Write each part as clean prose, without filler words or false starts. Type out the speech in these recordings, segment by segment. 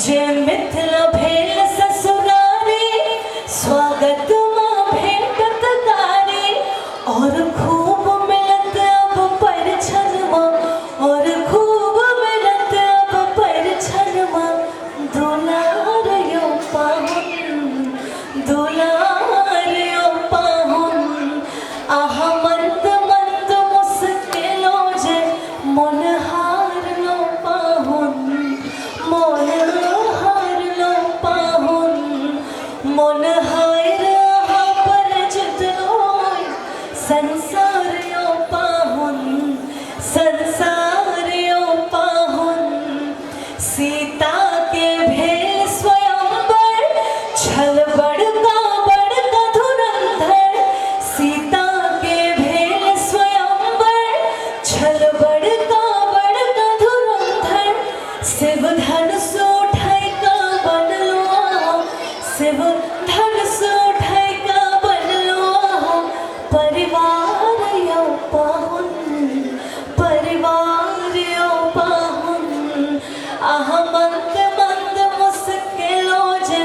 जे मिथिला भेल ससुरारी स्वागत माँ भेटत कारी और खूब मिलत अब परिछनमा और खूब मिलत अब परिछनमा दुलार यो पाहुन दुलार यो पाहुन आहा मंद मंद मुस्केलो जे मन हारलो पाहुन मन हारलो पाहुन मन हार आहा पर जितलो संसार यो पाहुन संसार यो पाहुन सीता के भेल स्वयंवर छल बड़का बड़का धुरंधर सीता के भेल स्वयंवर छल बड़का बड़का धुरंधर शिव धनुष उठाय का बनलो शिव धनुष उठाय का बनलो परिवार यो पाहुन परिवार यो पाहुन आहा मंद मंद मुस्केलो जे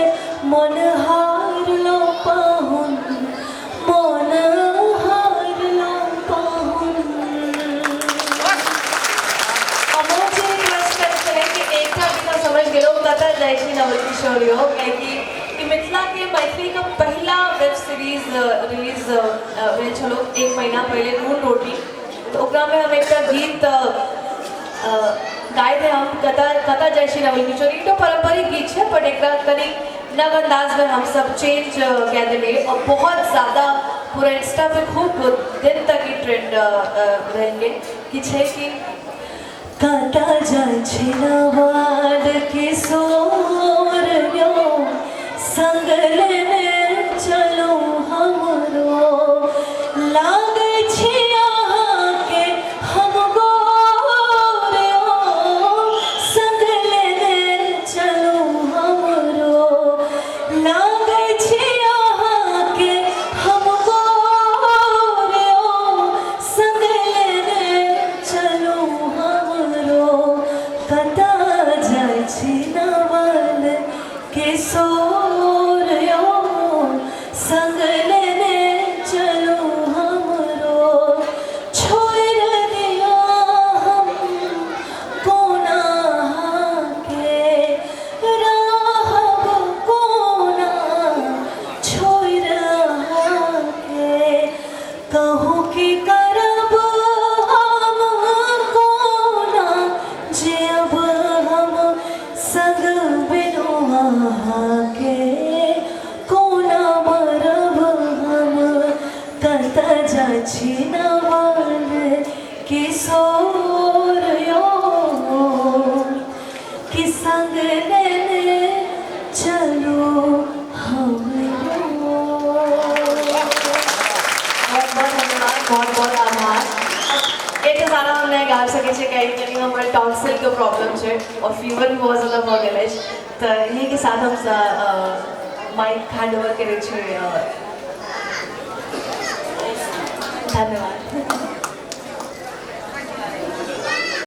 मन हारलो पाहुन मन हारलो पाहुन। हमहूँ जे रिक्वेस्ट करै छलियै कि एकटा गीत समझ गेलहुँ कतऽ जाइ छी नवल किशोर यौ, कियाकि ई मिथिला के मैथिली के पहिला वेब सीरीज रिलीज भेल छलो एक महीना पहिले नून रोटी, तऽ ओकरामे हम एकटा गीत गाय रहे हम कतऽ कतऽ जाइ छी नवल किशोर। ई तऽ पारम्परिक गीत छै बट एकरा कनि नव अंदाजमे हमसब चेंज कए देलियै और बहुत ज़्यादा पूरा इंस्टा पे खूब दिन तक ई ट्रेंड रहेंगे कि छै कि कतऽ जाइ छी नवल किशोर यौ संग लेने चलू हमरो लागै छी अहाँके हम गोर यौ संग लेने चलू हमरो लागै छी अहाँके हम गोर यौ संग लेने चलू हमरो कतऽ जाइ छी नवल किशोर यौ संग लेने चलू हमरो छोड़ि दियौ हम कोना के रहब कोना छोड़ि अहाँके कहू की करब हम कोना जियब हम संग बिनु अहाँके कोना मरब हम कतऽ जाइ छी नवल किशोर यौ कि संग लेने चलू हमरो। बहुत बहुत धन्यवाद, बहुत बहुत आभार। एते सारा हम नहि गाबि सकै छियै कियाकि कनि हमर टॉन्सिलके प्रॉब्लम छै और फीवर भी बहुत ज्यादा भऽ गेल अछि, तऽ एहिके साथ हम माइक हैंड ओवर करै छी। धन्यवाद।